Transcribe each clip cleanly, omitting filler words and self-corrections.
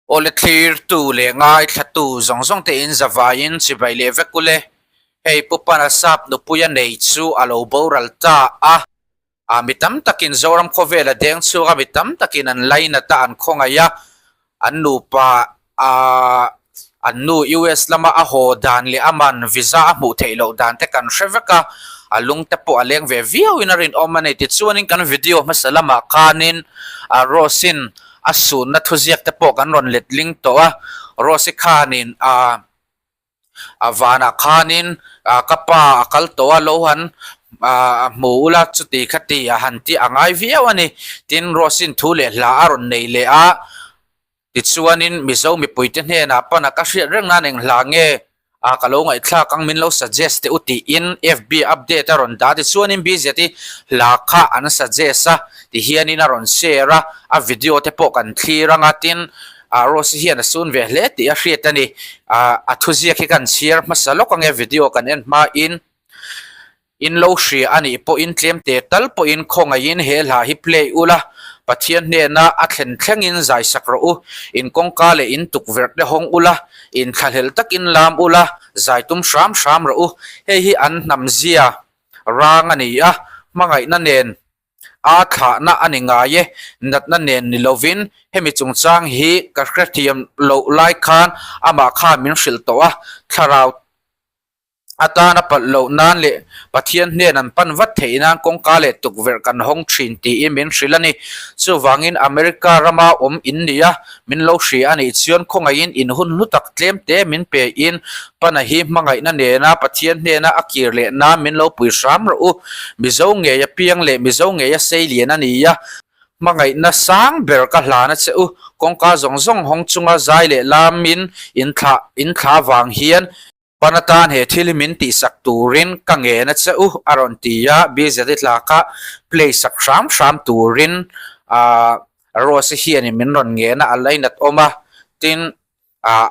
Awle thlirtu leh ngaithlatu zawng zawng te in zavaiin chibai leh vek ule. Hei Pu Pana sap nupuia nei chu a lo boral ta a. A mi tam takin Zoram khawvel a deng chhuak a, mi tam takin an lainat a, an khawngaih a, an nupa a an nu US lama a haw dan leh a man visa a hmuh theih loh dan te kan hre vek a, a lung te pawh a leng ve viauin a rinawm a ni. Tichuanin kan video hmasa lamah khanin a Rose-in a sunna thuziak te pawh kan rawn letling tawh a, Rose-i khanin a. A vanah khanin ah ka pa a kal tawh a lo han ah hmu ula chuti kha ti a han tih a ngai viau a ni. Tin, Rose-in thu leh hla a rawn nei leh a, tichuanin Mizo mipuite hnenah pana ka hriat reng nan eng hla nge ah ka lo ngaihthlak ang min lo suggest teh u tiin FB update a rawn dah a, tichuanin BZ-i hla kha an suggest a tihianin a rawn share a, a video te pawh kan thlir ang a, tin Ah Rose hian a sun ve hle tih a hriat a ni. Ah a thuziak hi kan chhiar hmasa lawk ange video kan en hmain in lo hria a nih pawhin tlem te tal pawhin khawngaihin he hla hi play ula Pathian hnena a thlen thlengin zai sak rawh u. In kawngka leh in tukverh te hawng ula, in thlahlel takin lam ula, zai tum hram hram rawh u. Hei hi an hnam zia rang a ni a, hmangaihna nen A thlahna a ni ngai e, natna nen ni lovin hemi chungchang hi ka hrethiam loh lai khan amah khan min hrilh tawh a, thlarau atana palh loh nan leh Pathian hnen an pan vat theih nan kawngka leh tukverh kan hawng thin tiin min hrilh a ni. Chuvangin America rama awm in ni a, min lo hria a nih chuan khawngaihin in hun hlu tak tlem te min pe in Pana hi hmangaihna nena Pathian hnena a kir leh nan min lo pui hram rawh u. Mizo ngei a piang leh Mizo ngei a sei lian a ni a, hmangaihna sang ber ka hlan a che u. Kawngka zawng zawng hawng chunga zai leh lamin in thlah in thla vang hian Pana tan he thil hi min tihsak turin ka ngen a che u a rawn ti a, BZ-i tla kha play sak hram hram turin ah Rose-i hianin min rawn ngen a, a lainat awm a, tin ah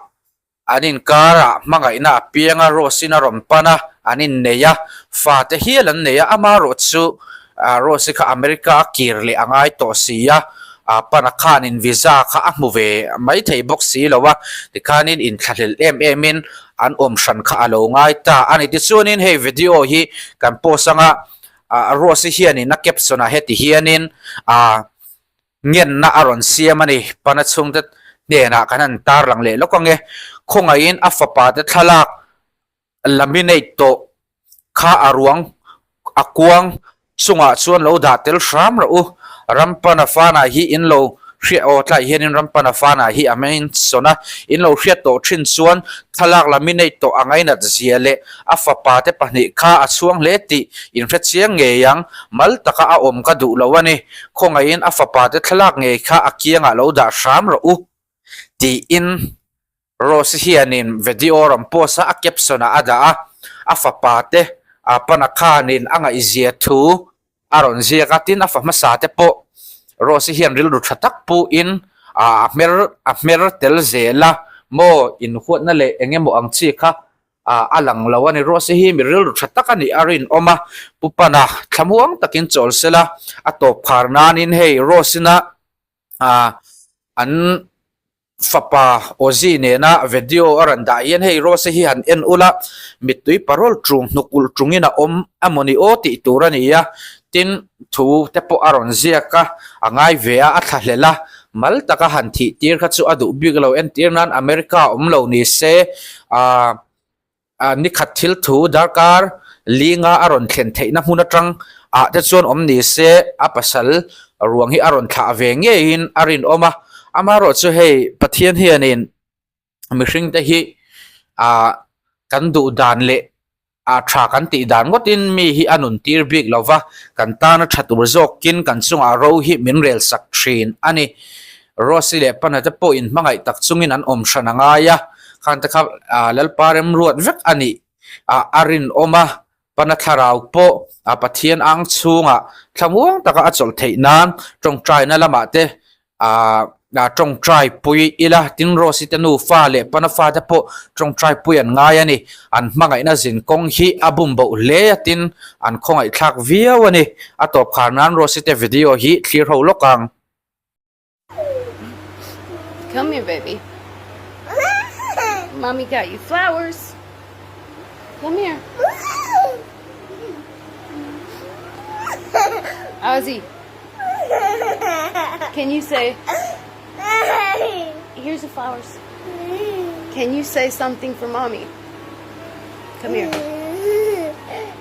An inkarah hmangaihna a piang a, Rose-in a rawn pan a, an innei a, fate hial an nei a, amaherawh chu Rose-i kha America a kir leh a ngai tawh si a, pana khanin visa kha a hmu ve mai thei bawk si lo a, tikhanin inthlahlel em emin an awm hran kha a lo ngai ta a ni. Tichuanin hei video hi kan post anga Rose-i hianin a caption-ah heti hianin Ngenna a rawn siam a ni. Pana chhungte hnenah kan han tarlang leh lawk ang e. Khawngaihin a fapa te thlalak laminate tawh kha a ruang a kuang chungah chuan lo dah tel hram rawh u. Rampana fana hi in lo hriat aw tlai hianin Rampana fana hi a mention a, in lo hriat tawh thin chuan thlalak laminate tawh a ngainat zia leh a fapa te pahnih kha a chhuang hle tih in hre chiang ngei ang. Mal taka a awm ka duh lo a ni. Khawngaihin a fapa te thlalak ngei kha a kiangah lo dah hram rawh u tiin Rose hianin video rawn post a, a caption ah a dah a, a fapa te a pana khanin a ngaihzia thu a rawn ziak a, tin a fa hmasa te pawh Rose hian rilru tha tak puhin a hmer a hmer tel zel a, maw inhuatna leh eng emaw ang chi kha Ah a lang lo a ni. Rose hi mi rilru tha tak a nih a rinawm a, Pu Pana thlamuang takin chawl sela a tawp khar nanin hei Rose ina ah an fapa Ozzy nena video a rawn dah hian hei Rose hi han en ula mittui parol tung hnuk ulh tungin a awm amawni aw tih tur a ni a, tin thu te pawh a rawn ziak a, a ngai ve a, a thlahlel a, Mal taka han thih tir kha chu a duh bik lo. Entir nan America awm lo ni se, ah nikhat thil thu darkar linga a rawn thlen theihna hmun atang ah te chuan awm ni se, a pasal ruang hi a rawn thlah ve ngeiin a rinawm a. Amaherawh chu hei Pathian hianin mihring te hi ah kan duh dan leh ah tha kan tih dan ngawtin mi hi a nun tir bik lo va, kan tana tha tur zawkin kan chungah ro hi min rel sak thin a ni. Rose leh Pana te pawh inhmangaih tak chungin an awm hran a ngai a, khan te kha ah Lalpa remruat vek a nih ah a rinawm a, Pana thlarau pawh a Pathian ang chhungah thlamuang taka a chawlh theih nan tawngtaina lamah te ah tawngtai pui ila tin Rose te nufa leh Pana fate pawh tawngtai pui an ngai a ni. An hmangaihna zin kawng hi a bum boh hle a tin an khawngaihthlak viau a ni. A tawp khar nan Rose te video hi thlir ho lawk ang. Come here, baby. Mommy got you flowers. Come here. Ozzy. Can you say, here's the flowers. Can you say something for mommy? Come here.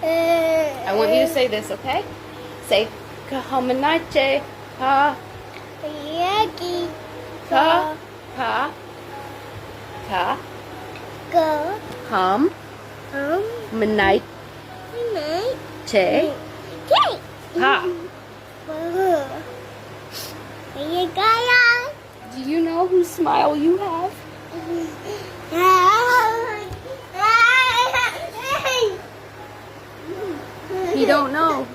I want you to say this, okay? Say, Kahamanache ha ka ka ka ham manai che ha. Do you know whose smile you have? You don't know.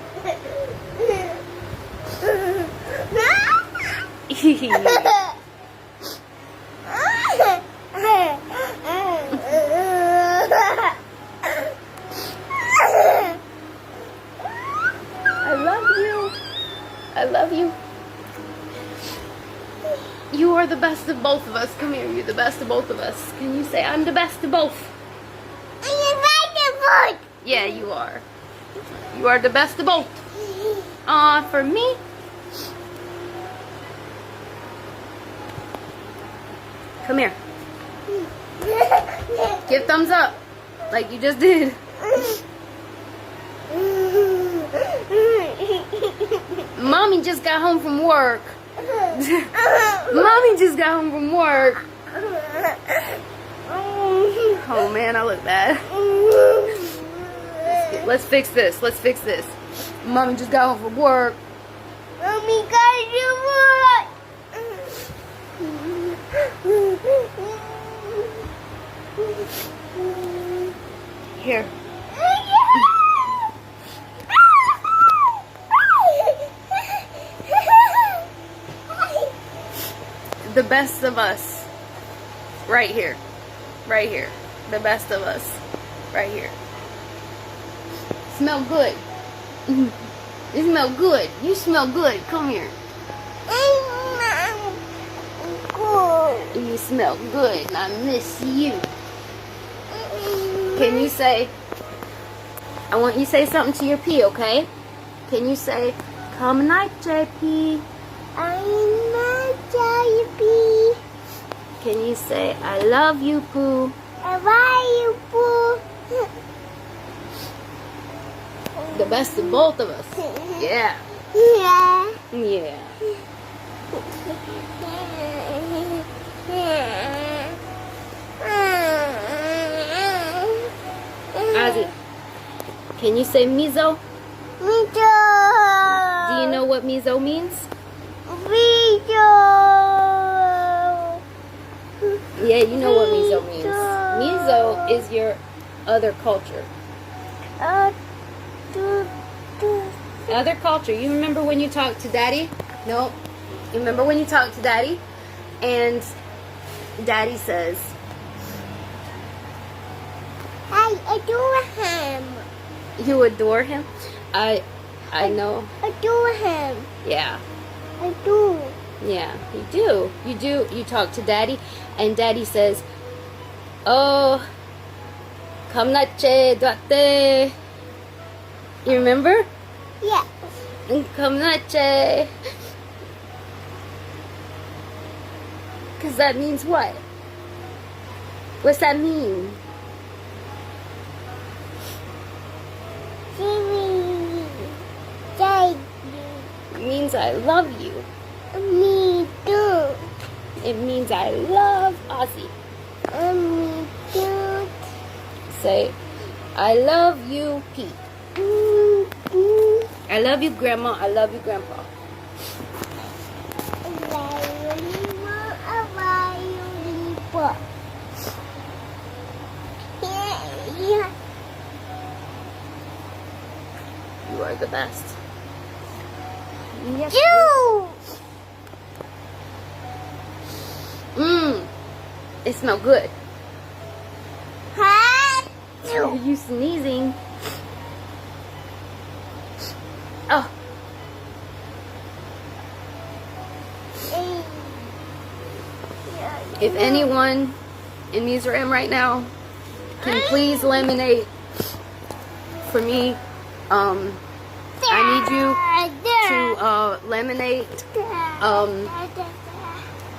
I love you. I love you. You are the best of both of us. Come here, you're the best of both of us. Can you say, I'm the best of both? Yeah, you are. You are the best of both. Uh, for me. Come here. Give thumbs up, like you just did. Mommy just got home from work. Mommy just got home from work. Oh man, I look bad. Let's, let's fix this. Let's fix this. Mommy just got home from work. Mommy got to work. Here. The best of us. Right here. Right here. The best of us. Right here. Smell good. You smell good. You smell good. Come here. You smell good. I miss you. Can you say, I want you to say something to your pee, okay? Can you say, come night, JP? I'm not JP. Can you say, I love you, Pooh? I love you, Pooh. The best of both of us. Yeah. Yeah. Yeah. Ozzy, can you say miso? Miso. Do you know what miso means? Miso. Yeah, you know what miso means. Miso is your other culture. Other culture. You remember when you talked to Daddy? No. You remember when you talked to Daddy? And Daddy says, I adore him. You adore him? I I know. Adore him. Yeah. I do. Yeah, you do. You do. You talk to Daddy, and Daddy says, Oh, kamnache duate. You remember? Yeah. Kamnache. Because that means what? What's that mean? Jimmy. Daddy. It means I love you. Me too. It means I love Ozzy. Me too. Say, I love you, Pete. Mm-hmm. I love you, Grandma. I love you, Grandpa. You are the best. Yes. You. Mmm. It smells good. Huh? Are you sneezing? Oh, If anyone in Mizoram right now can please laminate for me, um, I need you to uh, laminate um,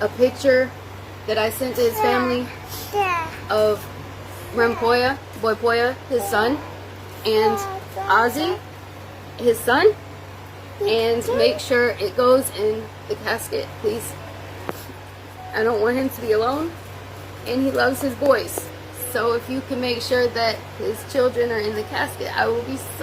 a picture that I sent to his family of Rampoya, Boypoya, his son, and Ozzy, his son, and make sure it goes in the casket, please. I don't want him to be alone, and he loves his boys. So if you can make sure that his children are in the casket, I will be so.